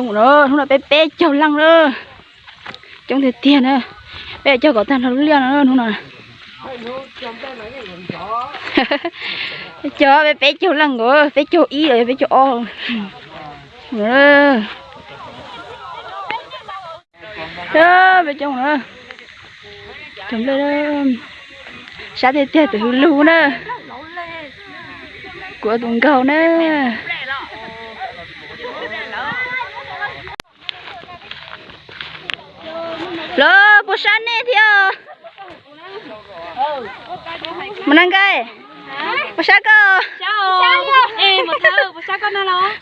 Hnub no peb peb caug leej na, coob tiag tiag na. Peb cog kom tag nrho lub liaj no hnub no. Cog peb peb caug leej nkaus, peb caug ib los yog peb caug ob. Peb coob na, cog nplej, sab tiag tiag tus hwj lug na. Kuv tus nkaug na. Los puas sab nej thiab? Mus na nkaj, puas sab koj?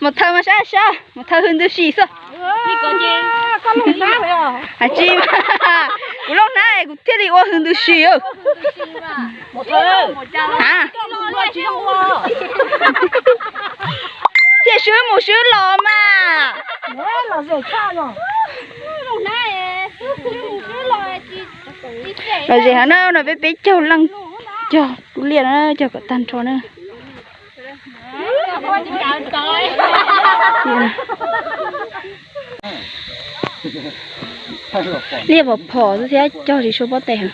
Mus thaw mas sab sab, mus thaw hwj ntws si xwb. Hais tsis, kuv looj hnab kuv thiaj li ua hwj ntws si. Thiaj swb mus swb los mas. Los zem heev na, no peb peb caug leej, cog lub liaj na, cog kom tag nrho na. Liaj phom phom xwb thiab cog tsis sua pob tes heev.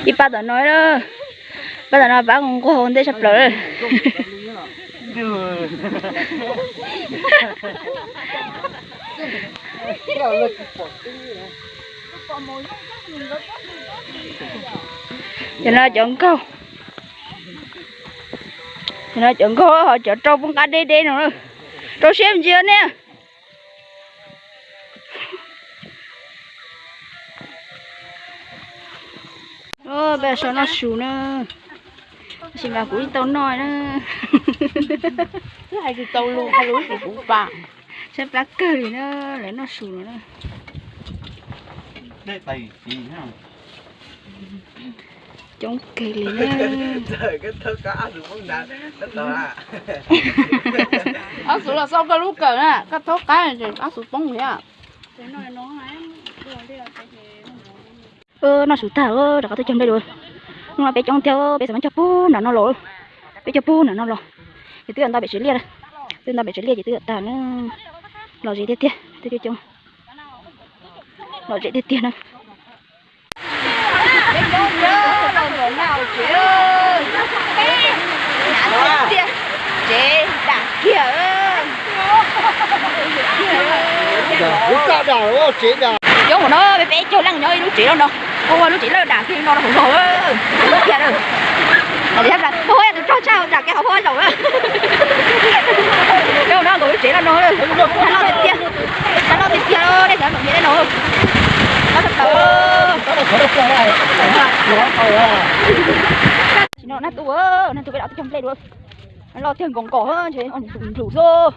Ib pab tom no, pab tom no pab nquag ua ntej tshaj plaws. Cov no cov nkaug, cov no cov nkaug ho cov rau poob qab deb deb no, rau siab ntsis ne. Peb so noj su na, tab sis mas kuv ib tau noj na. Hais tsis tau lus, hais lus tsis kuv pam. Saib plab kawg li na, lawv noj su no na. Coob kawg li na. Ob xuv los xauj koj lub kawm na, koj thaub qab ces ob xuv poob thiab. Noj su tag rov qab tuaj cog nplej dua. Hnub no peb coob thiab, peb xav muab cog puag nram no los. Peb cog puag nram no los, ces twb yuav nto pem tsev liaj, twb nto pem tsev liaj ces twb yuav tag na. Los zem tiag tiag, twb coob coob, los zem tiag tiag na. Tsev dam kiag. Coob ua no peb peb caug leej nyob ib lub tsev loj no, ua lub tsev loj dam kiag li no rau hauv zog. Tiag, ua tus rog tshaj dam kiag hauv hauv zaum. Coob no nkaus lub tsev loj no, loj tiag tiag, loj tiag tiag, nej xav npaum li no. Loj tshaj plaws. Tsis no nag tu, nag tu peb rov tuaj cog nplej dua. Loj tiag nkaus nkaus ntshe nplum xwb.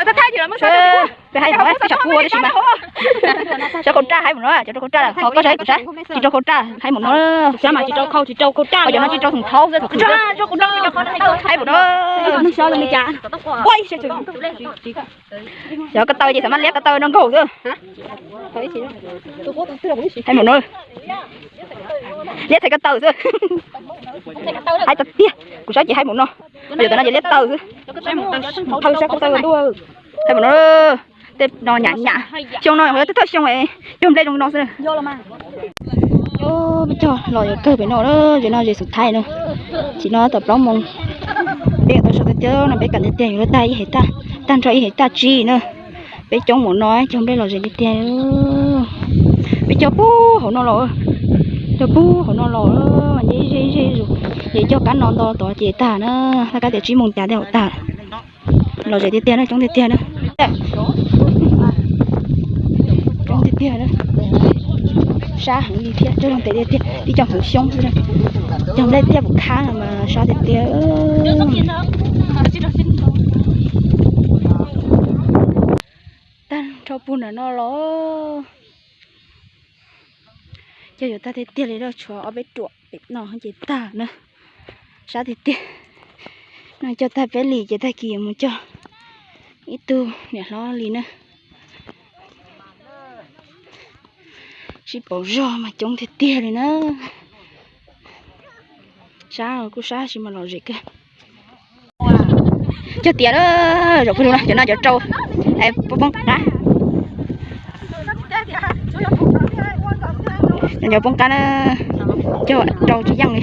Peb haib no peb tsam kuv ua tab sis mas, saib khau raj haib mus no, cov rau khau raj, ho koj saib kuv saib, tsis rau khau raj haib mus no. Saib mas tsis rau khau, tsis rau khau raj, cov no tsis rau thoom thaub xwb, thoom khwm xwb. Haib mus no. Xyov ko taw ces xav mas liab ko taw no nkaus xwb. Haib mus no. Liab txhais ko taw xwb. Haib tau tiag, kuv saib ces haib mus no. Yog tam no ces liab taw xwb. Thaw saib ko taw dua. Haib mus no. Tej no nyam nyam, xyoo no yog twb thawj xyoo cog nplej zoo no xwb. Peb cog los yuav kawg pem no, zem no zem xus thaib na. Tsis no tau plaub moos, peb yuav tau so tiag tiag no, peb kam tiag tiag yuav luag tag ib hem, tag nrho ib hem tag tsib na. Peb coob mus no cog nplej los zem tiag tiag. Peb cog puag hauv no los, cog puag hauv no los, ze ze ze zus, ces cog kab no nto tod ces tag na, tag kab tias tsib moos cas tej hauv tag. Los zem tiag tiag na, coob tiag tiag na. Coob tiag tiag na. Sab heev li thiab, cog zoo ntev tiag tiag, tib co hmoov xyoob xwb na. Cog nplej tiaj pum khab no mas sab tiag tiag. Tag nrho puag nram no los. Cog yuav tag tiag tiag li, tshuav ob peb ruam pem no ces tag na. Sab tiag tiag. No cog tag peb li ces tag kis yuav mus cog ib tug niam hlob li na. Sib pauv zog mas coob tiag tiag li na. Sab kuj sab sis mas lom zem kawg. Cog tiav na, zaum pawg lug no cov no cov rau poob qab. Cov poob qab na, cog rau tsis yeej li.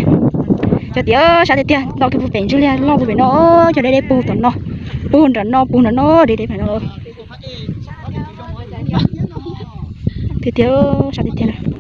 Cog tiav sab tiag tiag, ntau kiag puag pem ntsuj liag loj puag pem no, cog deb deb puag tom no, puag nram no, puag nram no, deb deb pem no. Tiag tiag, sab tiag tiag.